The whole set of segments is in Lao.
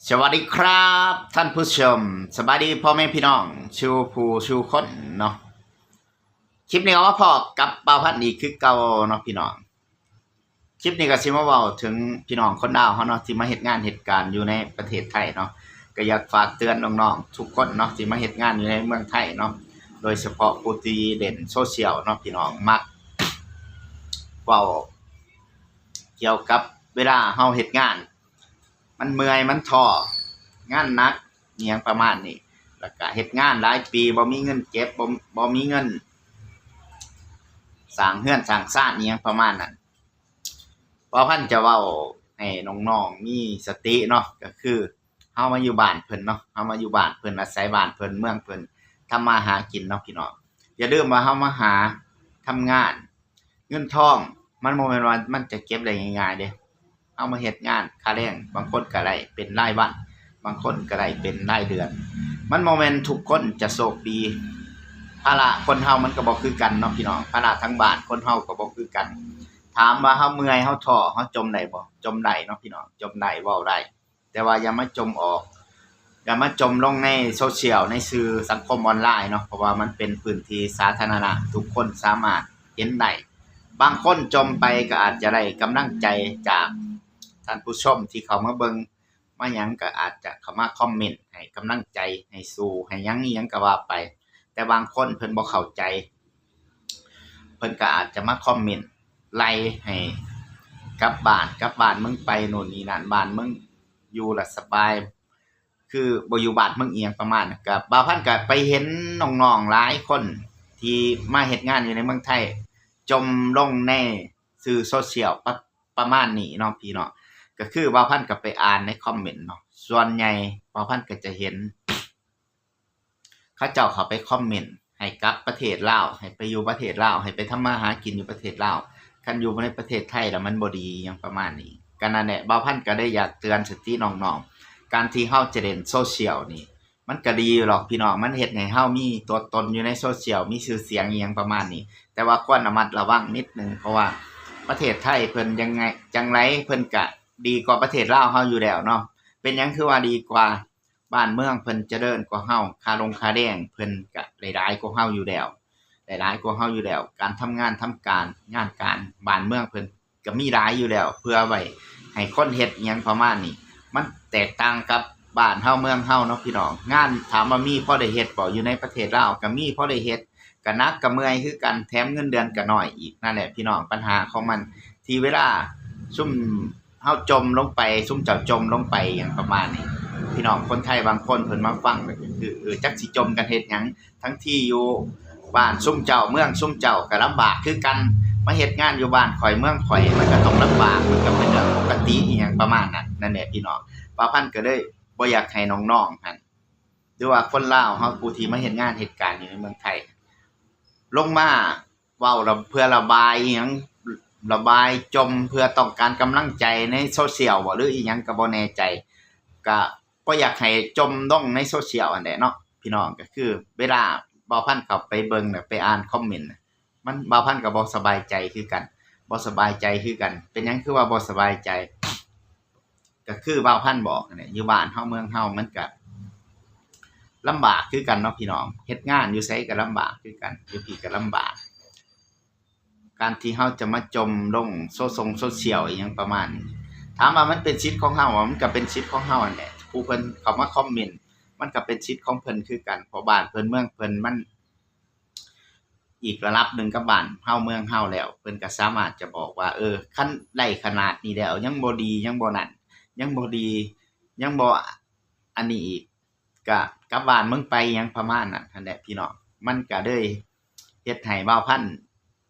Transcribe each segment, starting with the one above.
ສະຫວັດດີຄັບທ່ານຜູ້ຊົມ, ສະບາຍດີພໍ່ແມ່ພີ່ນ້ອງສູ່ຜູ້ສູ່ຄົນເນາະ. ຄລິບນີ້ກໍມາພໍ້ກັບບ່າວພັນອີກຄືເກົ່າເນາະພີ່ນ້ອງ. ຄລິບນີ້ກໍຊິມາເວົ້າເຖິງພີ່ນ້ອງຄົນລາວເຮົາເນາະ ທີ່ມາເຮັດງານເຮັດການຢູ່ໃນປະເທດໄທເນາະ. ກໍຢາກຝາກເຕືອນນ້ອງໆທຸກຄົນເນາະ ທີ່ມາເຮັດງານຢູ່ໃນເມືອງໄທເນາະ, ໂດຍສະເພາະຜູ້ທີ່ຫຼິ້ນໂຊຊຽວເນາະ ພີ່ນ້ອງມັກເວົ້າກ່ຽວກັບເວລາເຮົາເຮັດງານ ມັນເມື່ອຍ ມັນທໍ້ ງານໜັກ ອີ່ຫຍັງປະມານນີ້, ແລ້ວກະເຮັດງານຫຼາຍປີ ບໍ່ມີເງິນເກັບ ບໍ່ ບໍ່ມີເງິນສ້າງເຮືອນສ້າງຊານ ອີ່ຫຍັງປະມານນັ້ນ. ບ່າວພັນຈະເວົ້າໃຫ້ນ້ອງໆມີສະຕິເນາະ, ກໍຄືເຮົາມາຢູ່ບ້ານເພິ່ນເນາະ, ເຮົາມາຢູ່ບ້ານເພິ່ນ ອາໄສບ້ານເພິ່ນ ເມືອງເພິ່ນ ທຳມາຫາກິນເນາະພີ່ນ້ອງ. ຢ່າລືມວ່າເຮົາມາຫາທຳງານ ເງິນທອງມັນບໍ່ແມ່ນວ່າມັນຈະເກັບໄດ້ງ່າຍໆເດ້. ເຮົາມາເຮັດງານຄ່າແຮງ ບາງຄົນກໍໄດ້ເປັນລາຍວັນ ບາງຄົນກໍໄດ້ເປັນລາຍເດືອນ, ມັນບໍ່ແມ່ນທຸກຄົນຈະໂຊກດີ. ພາລະຄົນເຮົາມັນກໍບໍ່ຄືກັນເນາະພີ່ນ້ອງ, ພາລະທາງບ້ານຄົນເຮົາກໍບໍ່ຄືກັນ. ຖາມວ່າເຮົາເມື່ອຍ ເຮົາທໍ້ ເຮົາຈົ່ມໄດ້ບໍ່? ຈົ່ມໄດ້ເນາະພີ່ນ້ອງ, ຈົ່ມໄດ້ ເວົ້າໄດ້. ແຕ່ວ່າຢ່າມາຈົ່ມອອກ ຢ່າມາຈົ່ມລົງໃນໂຊຊຽວ ໃນສື່ສັງຄົມອອນລາຍເນາະ, ເພາະວ່າມັນເປັນພື້ນທີ່ສາທາລະນະ ທຸກຄົນສາມາດເຫັນໄດ້. ບາງຄົນຈົ່ມໄປກໍອາດຈະໄດ້ກຳລັງໃຈຈາກທ່ານຜູ້ຊົມທີ່ເຂົ້າມາເບິ່ງມາຫຍັງ, ກໍອາດຈະເຂົ້າມາຄອມເມັນໃຫ້ກຳລັງໃຈ ໃຫ້ສູ້ ໃຫ້ຫຍັງອີ່ຫຍັງກໍວ່າໄປ. ແຕ່ບາງຄົນເພິ່ນບໍ່ເຂົ້າໃຈ ເພິ່ນກໍອາດຈະມາຄອມເມັນໄລ່ໃຫ້ກັບບ້ານ ກັບບ້ານເມືອງໄປ ໂນ່ນນີ້ນັ້ນ, ບ້ານເມືອງຢູ່ລະສະບາຍ ຄືບໍ່ຢູ່ບ້ານເມືອງອີ່ຫຍັງປະມານນັ້ນ. ກໍບ່າວພັນກໍໄປເຫັນນ້ອງໆຫຼາຍຄົນທີ່ມາເຮັດງານຢູ່ໃນເມືອງໄທ ຈົ່ມລົງໃນສື່ໂຊຊຽວປະ ປະມານນີ້ເນາະພີ່ນ້ອງ. ກໍຄືບ່າວພັນກໍໄປອ່ານໃນຄອມເມັນເນາະ, ສ່ວນໃຫຍ່ບ່າວພັນກໍຈະເຫັນ ເຂົາເຈົ້າເຂົ້າໄປຄອມເມັນໃຫ້ກັບປະເທດລາວ ໃຫ້ໄປຢູ່ປະເທດລາວ ໃຫ້ໄປທຳມາຫາກິນຢູ່ປະເທດລາວ, ຄັນຢູ່ໃນປະເທດໄທລະມັນບໍ່ດີ ຫຍັງປະມານນີ້. ກໍນັ້ນແຫຼະ ບ່າວພັນກໍໄດ້ຢາກເຕືອນສະຕິນ້ອງໆ, ການທີ່ເຮົາຈະຫຼິ້ນໂຊຊຽວນີ້ ມັນກໍດີຢູ່ດອກພີ່ນ້ອງ, ມັນເຮັດໃຫ້ເຮົາມີຕົວຕົນຢູ່ໃນໂຊຊຽວ ມີຊື່ສຽງອີ່ຫຍັງປະມານນີ້, ແຕ່ວ່າຄວນລະມັດລະວັງນິດໜຶ່ງ ເພາະວ່າປະເທດໄທເພິ່ນຍັງໄງ ຈັ່ງໃດເພິ່ນກະດີກວ່າປະເທດລາວເຮົາຢູ່ແລ້ວເນາະ. ເປັນຫຍັງຄືວ່າດີກວ່າ? ບ້ານເມືອງເພິ່ນຈະເລີນກວ່າເຮົາ, ຄ່າລົງຄ່າແຮງເພິ່ນກະໄດ້ຫຼາຍກວ່າເຮົາຢູ່ແລ້ວ ໄດ້ຫຼາຍກວ່າເຮົາຢູ່ແລ້ວ, ການທຳງານທຳການ ງານການບ້ານເມືອງເພິ່ນ ກໍມີຫຼາຍຢູ່ແລ້ວ ເພື່ອໄວ້ໃຫ້ຄົນເຮັດ ອີ່ຫຍັງປະມານນີ້. ມັນແຕກຕ່າງກັບບ້ານເຮົາເມືອງເຮົາເນາະພີ່ນ້ອງ. ງານຖາມວ່າມີພໍໄດ້ເຮັດບໍ່? ຢູ່ໃນປະເທດລາວກໍມີພໍໄດ້ເຮັດ, ກໍໜັກກໍເມື່ອຍຄືກັນ, ແຖມເງິນເດືອນກໍໜ້ອຍອີກ. ນັ້ນແຫຼະພີ່ນ້ອງ ບັນຫາຂອງມັນ ທີ່ເວລາຊຸມເຮົາຈົ່ມລົງໄປ ຊຸມເຈົ້າຈົ່ມລົງໄປ ຫຍັງປະມານນີ້, ພີ່ນ້ອງຄົນໄທບາງຄົນເພິ່ນມາຟັງກໍຄື ເອີ ຈັກຊິຈົ່ມກັນເຮັດຫຍັງ? ທັງທີ່ຢູ່ບ້ານຊຸມເຈົ້າ ເມືອງຊຸມເຈົ້າກໍລຳບາກຄືກັນ, ມາເຮັດງານຢູ່ບ້ານຂ້ອຍເມືອງຂ້ອຍ ມັນກໍຕ້ອງລຳບາກ, ມັນກໍເປັນເລື່ອງປົກກະຕິ ອີ່ຫຍັງປະມານນັ້ນ. ນັ້ນແຫຼະພີ່ນ້ອງ ບ່າວພັນກໍເລີຍບໍ່ຢາກໃຫ້ນ້ອງໆຫັ້ນ ຫຼືວ່າຄົນລາວເຮົາ ຜູ້ທີ່ມາເຮັດງານເຮັດການຢູ່ໃນເມືອງໄທ ລົງມາເວົ້າລະ ເພື່ອລະບາຍອີ່ຫຍັງ ລະບາຍຈົ່ມ ເພື່ອຕ້ອງການກຳລັງໃຈໃນໂຊຊຽວບໍ ຫຼືອີ່ຫຍັງກໍບໍ່ແນ່ໃຈ, ກໍບໍ່ຢາກໃຫ້ຈົ່ມລົງໃນໂຊຊຽວຫັ້ນແຫຼະເນາະພີ່ນ້ອງ. ກໍຄືເວລາບ່າວພັນເຂົ້າໄປເບິ່ງ ແລະ ໄປອ່ານຄອມເມັນ ມັນ ບ່າວພັນກໍບໍ່ສະບາຍໃຈຄືກັນ ບໍ່ສະບາຍໃຈຄືກັນ. ເປັນຫຍັງຄືວ່າບໍ່ສະບາຍໃຈ? ກໍຄືບ່າວພັນບອກຫັ້ນແຫຼະ ຢູ່ບ້ານເຮົາເມືອງເຮົາມັນກໍລຳບາກຄືກັນເນາະພີ່ນ້ອງ, ເຮັດງານຢູ່ໃສກໍລຳບາກຄືກັນ, ຢູ່ພີ້ກໍລຳບາກ. ການທີ່ເຮົາຈະມາຈົ່ມລົງໂຊຊົງໂຊຊຽວອີ່ຫຍັງປະມານນີ້ ຖາມວ່າມັນເປັນສິດຂອງເຮົາບໍ່? ມັນກໍເປັນສິດຂອງເຮົາຫັ້ນແຫຼະ, ຜູ້ເພິ່ນເຂົ້າມາຄອມເມັນ ມັນກໍເປັນສິດຂອງເພິ່ນຄືກັນ, ເພາະບ້ານເພິ່ນເມືອງເພິ່ນມັນ ອີກລະດັບໜຶ່ງກັບບ້ານເຮົາເມືອງເຮົາແລ້ວ, ເພິ່ນກໍສາມາດຈະບອກວ່າ ເອີ ຄັນໄດ້ຂະໜາດນີ້ແລ້ວ ຍັງບໍ່ດີ ຍັງບໍ່ນັ້ນ ຍັງບໍ່ດີ ຍັງບໍ່ອັນນີ້ອີກ ກະກັບບ້ານເມືອງໄປ ຫຍັງປະມານນັ້ນຫັ້ນແຫຼະພີ່ນ້ອງ. ມັນກະເລີຍເຮັດໃຫ້ບ່າວພັນ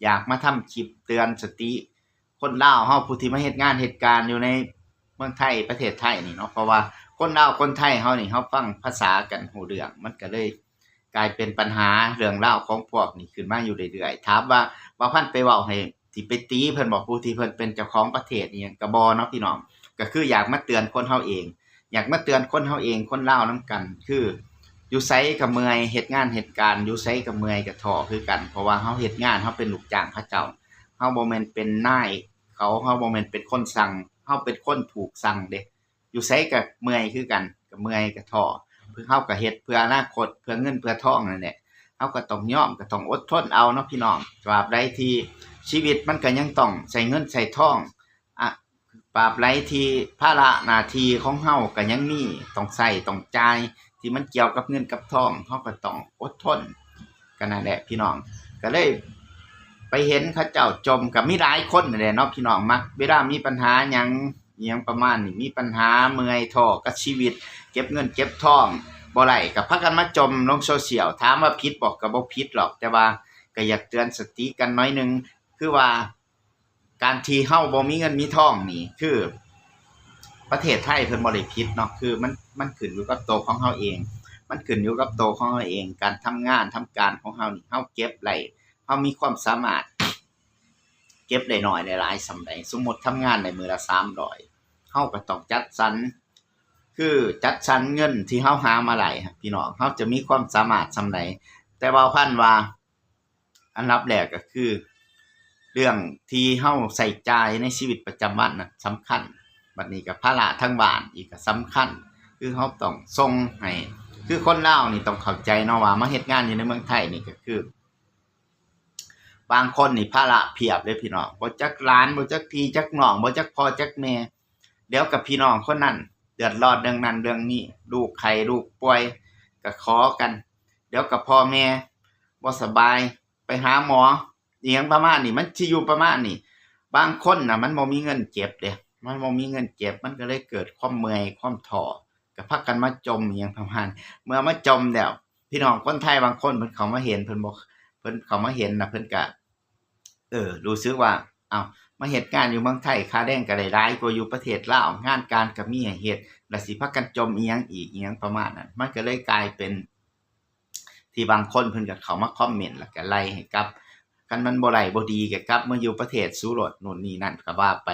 ຢາກມາທຳຄລິບເຕືອນສະຕິ ຄົນລາວເຮົາ ຜູ້ທີ່ມາເຮັດງານເຮັດການຢູ່ໃນເມືອງໄທ ປະເທດໄທນີ້ເນາະ, ເພາະວ່າຄົນລາວຄົນໄທເຮົານີ້ ເຮົາຟັງພາສາກັນຮູ້ເລື່ອງ, ມັນກໍເລີຍກາຍເປັນບັນຫາເລື່ອງລາວຂອງພວກນີ້ຂຶ້ນມາຢູ່ເລື້ອຍໆ. ຖາມວ່າບ່າວພັນໄປເວົ້າໃຫ້ ຊິໄປຕີເພິ່ນບໍ? ຜູ້ທີ່ເພິ່ນເປັນເຈົ້າຂອງປະເທດອີ່ຫຍັງກໍບໍ່ເນາະພີ່ນ້ອງ, ກໍຄືຢາກມາເຕືອນຄົນເຮົາເອງ ຢາກມາເຕືອນຄົນເຮົາເອງ ຄົນລາວນຳກັນ ຄືຢູ່ໃສກໍເມື່ອຍ, ເຮັດງານເຮັດການຢູ່ໃສກໍເມື່ອຍກໍທໍ້ຄືກັນ, ເພາະວ່າເຮົາເຮັດງານ ເຮົາເປັນລູກຈ້າງເຂົາເຈົ້າ, ເຮົາບໍ່ແມ່ນເປັນນາຍເຂົາ, ເຮົາບໍ່ແມ່ນເປັນຄົນສັ່ງ, ເຮົາເປັນຄົນຖືກສັ່ງເດ້. ຢູ່ໃສກໍເມື່ອຍຄືກັນ ກໍເມື່ອຍກໍທໍ້ ເພື່ອເຮົາກໍເຮັດເພື່ອອະນາຄົດ ເພື່ອເງິນເພື່ອທອງນັ້ນແຫຼະ ເຮົາກໍຕ້ອງຍອມ ກໍຕ້ອງອົດທົນເອົາເນາະພີ່ນ້ອງ. ຕາບໃດທີ່ຊີວິດມັນກໍຍັງຕ້ອງໃຊ້ເງິນໃຊ້ທອງ ອະ ຕາບໃດທີ່ພາລະໜ້າທີ່ຂອງເຮົາກໍຍັງມີ ຕ້ອງໃຊ້ຕ້ອງຈ່າຍ ທີ່ມັນກ່ຽວກັບເງິນກັບທອງ ເຮົາກໍຕ້ອງອົດທົນ. ກໍນັ້ນແຫຼະພີ່ນ້ອງ ກໍເລີຍໄປເຫັນເຂົາເຈົ້າຈົ່ມ ກໍມີຫຼາຍຄົນນັ້ນແຫຼະເນາະພີ່ນ້ອງ ມັກເວລາມີບັນຫາຫຍັງ ອີ່ຫຍັງປະມານນີ້ ມີປັນຫາເມື່ອຍທໍ້ກັບຊີວິດ ເກັບເງິນເກັບທອງບໍ່ໄດ້ ກໍພາກັນມາຈົ່ມລົງໂຊຊຽວ. ຖາມວ່າຜິດບໍ່? ກໍບໍ່ຜິດຫຼອກ ແຕ່ວ່າກໍຢາກເຕືອນສະຕິກັນໜ້ອຍໜຶ່ງ ຄືວ່າ ການທີ່ເຮົາບໍ່ມີເງິນມີທອງນີ້ ຄືປະເທດໄທເພິ່ນບໍ່ໄດ້ຜິດເນາະ ຄືມັນ ມັນຂຶ້ນຢູ່ກັບໂຕຂອງເຮົາເອງ ມັນຂຶ້ນຢູ່ກັບໂຕຂອງເຮົາເອງ ການທຳງານທຳການຂອງເຮົານີ້ ເຮົາເກັບໄດ້ ເຮົາມີຄວາມສາມາດເກັບໄດ້ໜ້ອຍໄດ້ຫຼາຍສ່ຳໃດ. ສົມມຸດທຳງານໄດ້ມື້ລະສາມຮ້ອຍ ເຮົາກໍຕ້ອງຈັດສັນ ຄືຈັດສັນເງິນທີ່ເຮົາຫາມາໄດ້ ພີ່ນ້ອງ ເຮົາຈະມີຄວາມສາມາດສ່ຳໃດ. ແຕ່ວ່າພັນວ່າ ອັນດັບແລກກໍຄື ເລື່ອງທີ່ເຮົາໃຊ້ຈ່າຍໃນຊີວິດປະຈຳວັນນະສຳຄັນ ບັດນີ້ກໍພາລະທາງບ້ານອີກກໍສຳຄັນ ຄືເຮົາຕ້ອງສົ່ງໃຫ້ ຄືຄົນລາວນີ້ຕ້ອງເຂົ້າໃຈເນາະວ່າມາເຮັດງານຢູ່ໃນເມືອງໄທນີ້ກໍຄື ບາງຄົນນີ້ພາລະພຽບເລີຍພີ່ນ້ອງ ບໍ່ຈັກຫຼານ ບໍ່ຈັກພີ່ຈັກນ້ອງ ບໍ່ຈັກພໍ່ຈັກແມ່ ດຽວກັບພີ່ນ້ອງຄົນນັ້ນເດືອດຮ້ອນເລື່ອງນັ້ນເລື່ອງນີ້ ລູກໄຂ້ລູກປ່ວຍກໍຂໍກັນ ດຽວກັບພໍ່ແມ່ບໍ່ສະບາຍໄປຫາໝໍ ອີ່ຫຍັງປະມານນີ້ ມັນຊິຢູ່ປະມານນີ້. ບາງຄົນນະມັນບໍ່ມີເງິນເກັບເດ້ ມັນບໍ່ມີເງິນເກັບ ມັນກໍເລີຍເກີດຄວາມເມື່ອຍຄວາມທໍ້ ກໍພາກັນມາຈົ່ມອີ່ຫຍັງປະມານ ເມື່ອມາຈົ່ມແລ້ວ ພີ່ນ້ອງຄົນໄທບາງຄົນເພິ່ນເຂົ້າມາເຫັນ ເພິ່ນບໍ່ ເພິ່ນເຂົ້າມາເຫັນນະ ເພິ່ນກະ ເອີ ຮູ້ສຶກວ່າ ເອົ້າ ມາເຮັດງານຢູ່ເມືອງໄທ ຄ່າແຮງກໍໄດ້ຫຼາຍກວ່າຢູ່ປະເທດລາວ ງານການກໍມີໃຫ້ເຮັດ ແລ້ວຊິພາກັນຈົ່ມອີ່ຫຍັງອີກ ອີ່ຫຍັງປະມານນັ້ນ ມັນກໍເລີຍກາຍເປັນ ທີ່ບາງຄົນເພິ່ນກໍເຂົ້າມາຄອມເມັນ ແລ້ວກໍໄລ່ໃຫ້ກັບ ຄັນມັນບໍ່ໄດ້ບໍ່ດີກໍກັບເມືອຢູ່ປະເທດສູໂລດ ໂນ່ນນີ້ນັ້ນກໍວ່າໄປ.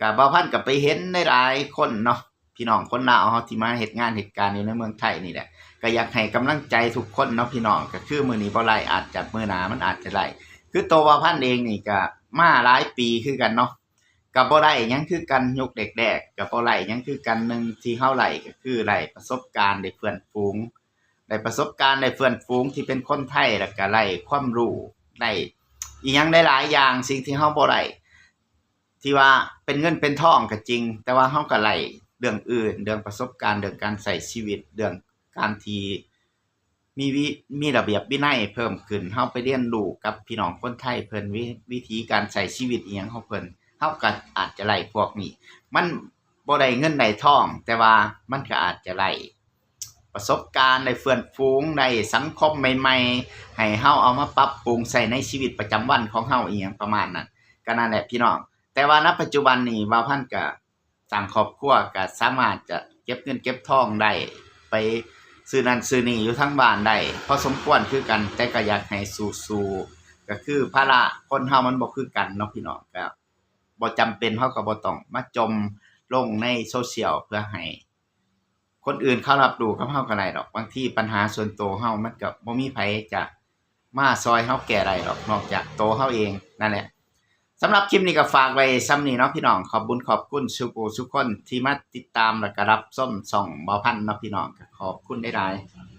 ກໍບ່າວພັນກໍໄປເຫັນຫຼາຍໆຄົນເນາະ ພີ່ນ້ອງຄົນລາວເຮົາທີ່ມາເຮັດງານເຮັດການຢູ່ໃນເມືອງໄທນີ້ແຫຼະ ກໍຢາກໃຫ້ກຳລັງໃຈທຸກຄົນເນາະພີ່ນ້ອງ. ກໍຄືມື້ນີ້ບໍ່ໄດ້ ອາດຈະມື້ໜ້າມັນອາດຈະໄດ້ ຄືໂຕບ່າວພັນເອງນີ້ກໍມາຫຼາຍປີຄືກັນເນາະ ກໍບໍ່ໄດ້ຫຍັງຄືກັນ ຍຸກແລກໆກໍບໍ່ໄດ້ຫຍັງຄືກັນ. ໜຶ່ງທີ່ເຮົາໄດ້ກໍຄືໄດ້ປະສົບການ ໄດ້ເພື່ອນຝູງ ໄດ້ປະສົບການ ໄດ້ເພື່ອນຝູງທີ່ເປັນຄົນໄທ ແລ້ວກໍໄດ້ຄວາມຮູ້ ໄດ້ອີ່ຫຍັງຫຼາຍໆຢ່າງ ສິ່ງທີ່ເຮົາບໍ່ໄດ້ ທີ່ວ່າເປັນເງິນເປັນທອງກໍຈິງ ແຕ່ວ່າເຮົາກໍໄດ້ເລື່ອງອື່ນ ເລື່ອງປະສົບການ ເລື່ອງການໃຊ້ຊີວິດ ເລື່ອງການທີ່ມີວິ ມີລະບຽບວິໄນເພີ່ມຂຶ້ນ ເຮົາໄປຮຽນຮູ້ກັບພີ່ນ້ອງຄົນໄທເພິ່ນ ວິ ວິທີການໃຊ້ຊີວິດອີ່ຫຍັງຂອງເພິ່ນ ເຮົາກໍອາດຈະໄດ້ພວກນີ້ ມັນບໍ່ໄດ້ເງິນໄດ້ທອງ ແຕ່ວ່າມັນກໍອາດຈະໄດ້ ປະສົບການ ໄດ້ເພື່ອນຝູງ ໄດ້ສັງຄົມໃໝ່ໆ ໃຫ້ເຮົາເອົາມາປັບປຸງໃຊ້ໃນຊີວິດປະຈຳວັນຂອງເຮົາ ອີ່ຫຍັງປະມານນັ້ນ. ກໍນັ້ນແຫຼະພີ່ນ້ອງ ແຕ່ວ່ານະປັດຈຸບັນນີ້ ບ່າວພັນກະຕັ້ງຄອບຄົວ ກະສາມາດຈະເກັບເງິນເກັບທອງໄດ້ ໄປຊື້ນັ້ນຊື້ນີ້ຢູ່ທາງບ້ານໄດ້ພໍສົມຄວນຄືກັນ ແຕ່ກໍຢາກໃຫ້ສູ້ໆ ກໍຄືພາລະຄົນເຮົາມັນບໍ່ຄືກັນເນາະພີ່ນ້ອງ ກໍບໍ່ຈຳເປັນ ເຮົາກໍບໍ່ຕ້ອງມາຈົ່ມລົງໃນໂຊຊຽວ ເພື່ອໃຫ້ ຄົນອື່ນເຂົາຮັບຮູ້ກັບເຮົາກໍໄດ້ດອກ ບາງທີບັນຫາສ່ວນໂຕເຮົາ ມັນກໍບໍ່ມີໃຜຈະມາຊ່ອຍເຮົາແກ້ໄດ້ດອກ ນອກຈາກໂຕເຮົາເອງ. ນັ້ນແຫຼະ ສຳລັບຄລິບນີ້ກໍຝາກໄວ້ສ່ຳນີ້ເນາະພີ່ນ້ອງ ຂອບບຸນຂອບຄຸນສູ່ຜູ້ສູ່ຄົນທີ່ມາຕິດຕາມ ແລ້ວກໍຮັບຊົມຊ່ອງບ່າວພັນເນາະພີ່ນ້ອງ ກໍຂອບຄຸນຫຼາຍໆ.